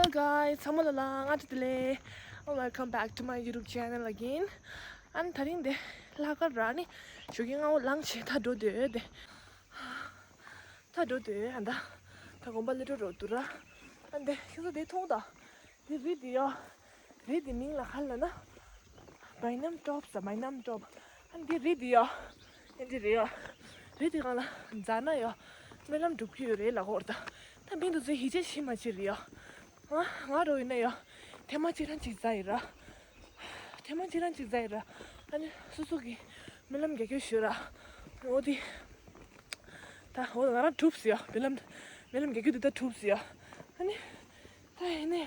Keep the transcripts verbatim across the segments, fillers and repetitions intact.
Hello guys, ཚང་མ་ལ་ལ་ང་ཏི་ལེ། Welcome back to my YouTube channel again. ཨ་ནི་དེ་རིང་འདི་ལྷག་དཀར་ར་ནི་ཞོགས་ཀྱི་སྔ་པོ་ལངས་བྱས་ད་འགྲོ་འདོད་དེ། ད་འགྲོ་འདོད་ཨ་ད། ད་དགོན་པ་ལ་འགྲོ་རོགས་འདུག་ར། ཨ་འདི་ཁྱེད་ཚོ་འདི་མཐོང་ད། འདི་རི་འདི་ཡོ། རི་འདི་མིང་ལ་ག་ལ་ན། མའི་ནམ་ཊོབ་ཟེར། མའི་ནམ་ཊོབ། ཨ་འདི་རི་འདི་ཡོ། ཨ་འདི་རི་ཡོ། རི་འདི་སྒང་ལ་འཛེགས་ན་ཡོ། སྨོན་ལམ་སྒྲུབ་ཀྱི་ཡོད་རེད་ལབ་ཀྱི་ཡོད་རེད་ད། ད་མི་འདི་ཚོས་ཡིད་ཆེས་བྱེད་མ་བྱེད་རེད་ཡོ། ང་ང་རང་ཡིན་ན་ཡོ། ཐེངས་མ་གཅིག་རང་གཅིག་འཛེགས་ཡིན་ར། ཐེངས་མ་གཅིག་རང་གཅིག་འཛེགས་ཡིན་ར། ཨ་ནི་སོ་སོ་གི་སྨོན་ལམ་རྒྱག་རྒྱུ་ཞུ་ར། འོ་དེ། ད་འོ་ང་རང་གྲུབ་ཟེར་ཡོ། སྨོན་ལམ་སྨོན་ལམ་རྒྱག་རྒྱུ་དེ་ད་གྲུབ་ཟེར་ཡོ། ཨ་ནི། ད་ཡིན་ནའི།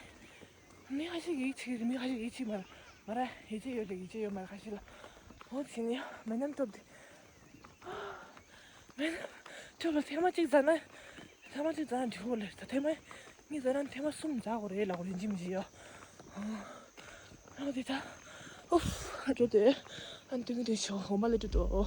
མི་ཁ་ཤས་ཡིད་ཆེས་རེད། མི་ཁ་ཤས་ཡིད་ཆེས་མ་རེད། ང་རང་ཡིད་ཆེས་ཡོད་རེད། ཡིད་ཆེས་ཡོད་མ་རེད་ཁ་ཤས་ལ། འོ་དེ་ནི་མའི་ནམ་ཊོབ་དེ། མའི་ནམ་ཊོབ་ལ་ཐེངས་མ་གཅིག་འཛེགས་ན། ཐེངས་མ་གཅིག་འཛེགས་ན་འགྲིག་གི་རེད། ད་ཐེངས་མ་གཉིས་འཛེགས་ན་ཐེངས་མ་གསུམ་འཛེགས་དགོས་རེད་ལབ་ཀྱི་ཡོད་རེད། ཡིན་གཅིག་མིན་གཅིག་ཡོ། ཨ་འོ་དེ་ད། ཨུབ། ཨ་འགྲོ་འདོད། ཨ་འདི་མི་འདི་ཆོ་འོ་མ་ལ་འགྲོ་འདོད།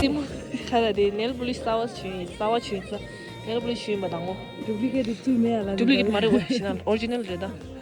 སེན་མོ་ཁ་ར་དེ་ནེལ་པོ་ལིཤ་གསར་པ་བྱུང་ཡིན། གསར་པ་བྱུང་ཡིན་ས། ནེལ་པོ་ལིཤ་བྱུང་ཡིན་པ་དང་པོ། ཌུབ་ལི་ཀེ་ཊི་དེ་བཙུགས་མེད་ཡ་ལ། ཌུབ་ལི་ཀེ་ཊི་མ་རེད་པ། ཤི་ན་ཨོ་རི་ཇི་ནལ་རེད་ད།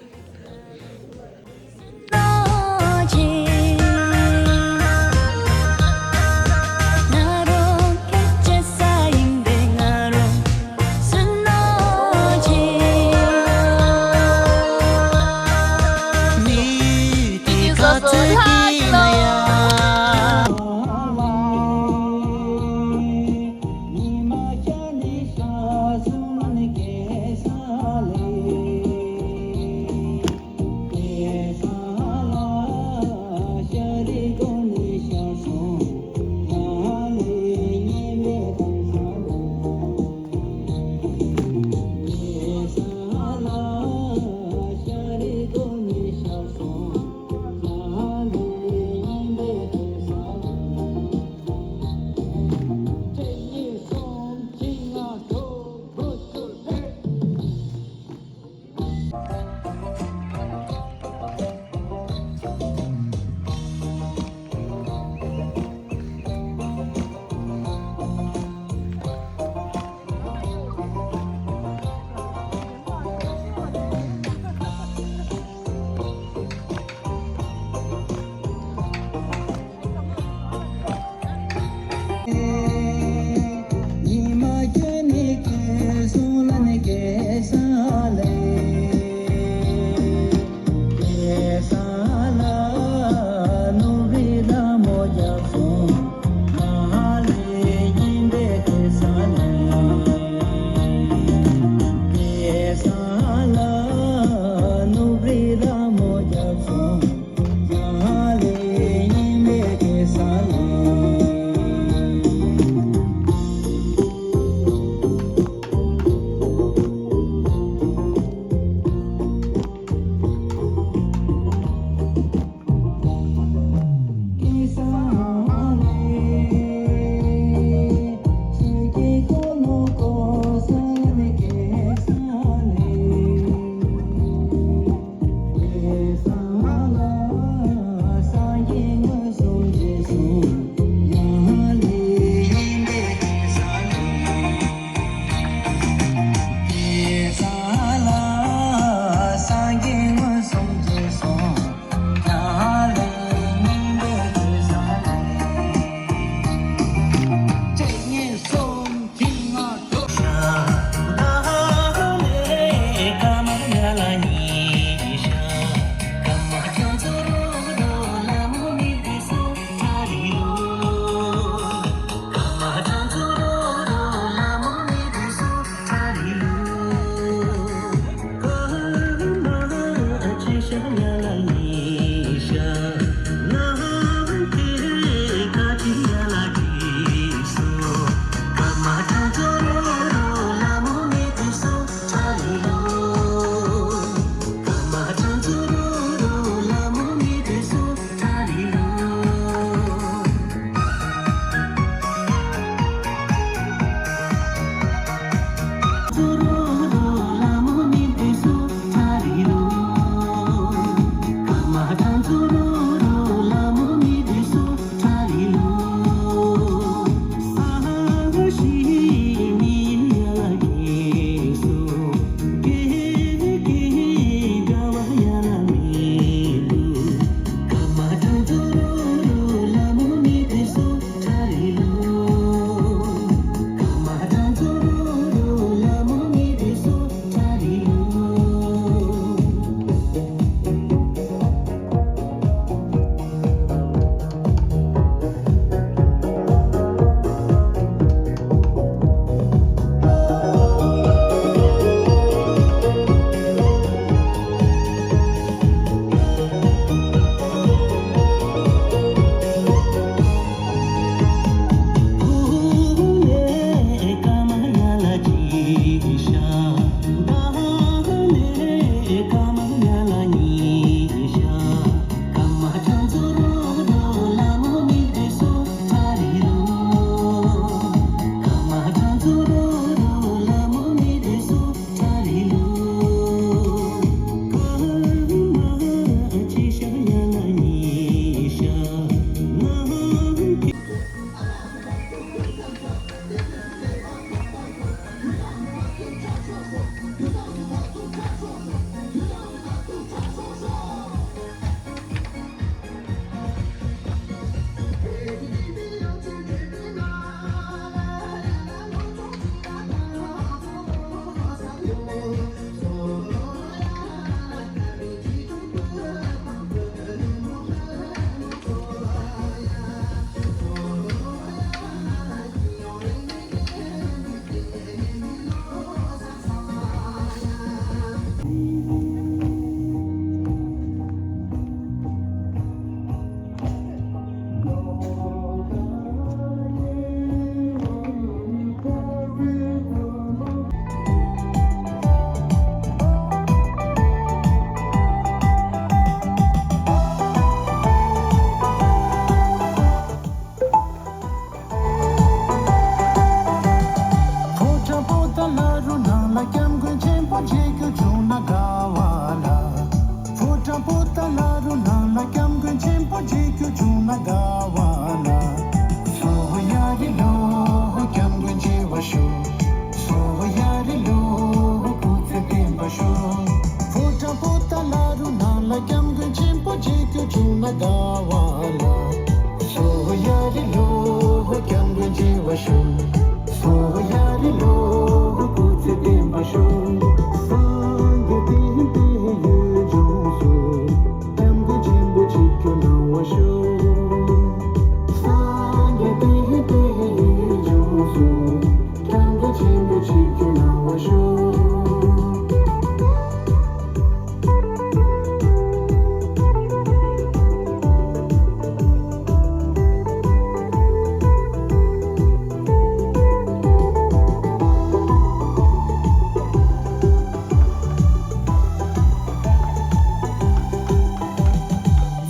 ལ་དགའ་བ་ལ། སོ་ཡ་རི་ལོ་སྐྱབས་འགྲོ་བྱེད་པར་ཤོག་སོ་ཡ་རི་ལོ་སྐུ་ཚེ་བརྟན་པར་ཤོག་སངས་རྒྱས་བསྟན་པའི་ཡུལ་ལྗོངས་སུ། སྐྱབས་མགོན་ཆེན་པོ་ཆིབས་བསྒྱུར་གནང་བར་ཤོག་སངས་རྒྱས་བསྟན་པའི་ཡུལ་ལྗོངས་སུ། སྐྱབས་མགོན་ཆེན་པོ་ཆིབས་བསྒྱུར་གནང་བར་ཤོག་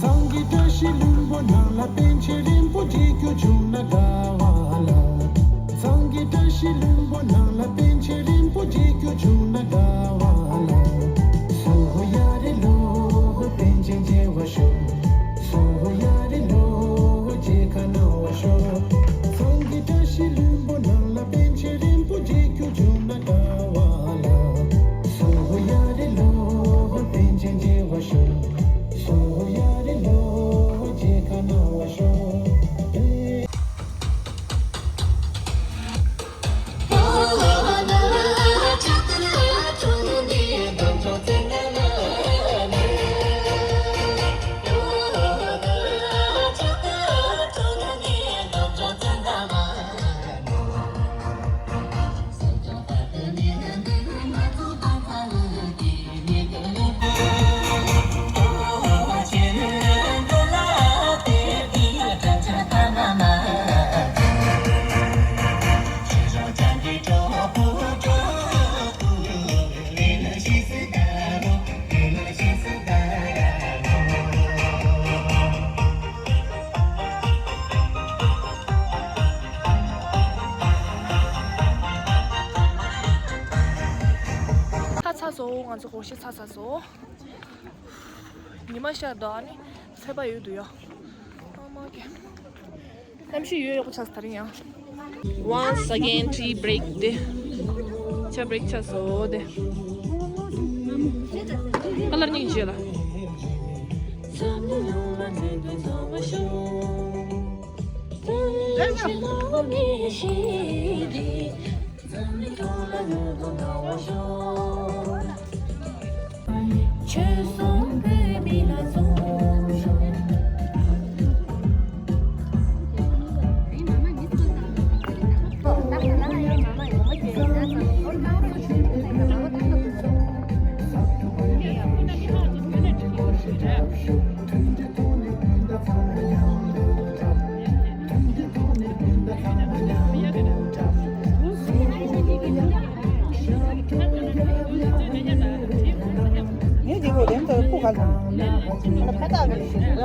ཚང་གི་བཀྲ་ཤིས་ལྷུན་པོ་ནང་ལ། པཎ་ཆེན་རིན་པོ་ཆེ་མཆོག་བྱོན་ན་དགའ་བ་ལ། ཚང་གི་བཀྲ་ཤིས་ལྷུན་པོ་ནང་ལ། པཎ་ཆེན་རིན་པོ་ཆེ་མཆོག་བྱོན་ན་དགའ་བ་ལ། སོ་ཡ་རི་ལོ་པཎ་ཆེན་མཇལ་བར་ཤོག་སོ་ཡ་རི་ལོ་མཇལ་ཁ་གནང་བར་ཤོག་ཚང་གི་བཀྲ་ཤིས་ལྷུན་པོ་ནང་ལ། པཎ་ཆེན་རིན་པོ་ཆེ་མཆོག་བྱོན་ན་དགའ་བ་ལ། སོ་ཡ་རི་ལོ་པཎ་ཆེན་མཇལ་བར་ཤོག་སོ་ཡ་རི་ལོ་མཇལ་ཁ་གནང་བར་ཤོག་ཚ་ཚ་སོང་། ང་ཚོ་སྒོར་གཞས་ཚ་ཚ་སོང་། ཉི་མ་ཤར་འདུག་ཨ་ནི་ཚད་པ་ཡོད་འདུག་ཡ། ཨ་མ་ཀེ། གནམ་གཤིས་ཡོད་ཡག་པོ་ཆགས་སོང་ད་རིང་ཡང་། Once again tea break དེ། ཆ་break ཆགས་སོང་དེ། ཁ་ལར་གཉིས་བྱས་ལ། ངས་འདི་གོ་དེ་ཚོ་སྤུ་ག་དང་། ཕ་ཐག་གི་ཞིག་ར།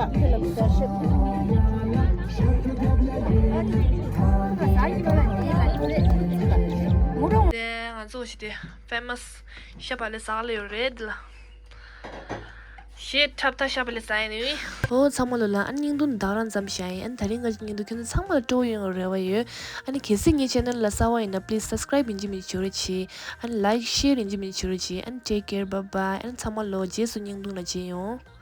དེ་ང་ཚོ་ཞིག་དེ་famous ཤ་བག་ལེབ་ཟ་ག་ལ་ཡོད་རེད་ལ། གཞས་འཁྲབ་ཐ་ཤ་བག་ལེབ་ཟ་ཡ་ནི། ཨོ་ཚང་མ་ལོ་ལ། ཨ་ནི་བརྙན་ཐུང་འདི་དག་རང་ཙམ་བཞག་ཡིན། ཨ་ནི་ད་རིང་ང་ཚོ་བརྙན་ཐུང་ཁྱོད་ཚོ་ཚང་མ་ལ་སྤྲོ་པོ་ཡོང་བའི་རེ་བ་ཡོད། ཨ་ནི་གལ་སྲིད་ངའི་channel ལ་གསར་པ་ཡིན་ན་please subscribe ཡིན་གཅིག་མིན་གཅིག་བྱེད་རོགས་གྱིས། ཨ་ནི་like share ཡིན་གཅིག་མིན་གཅིག་བྱེད་རོགས་གྱིས། ཨ་ནི་take care, bye bye. ཨ་ནི་ཚང་མ་ལོ་རྗེས་སུ་བརྙན་ཐུང་ལ་མཇལ་ཡོང་།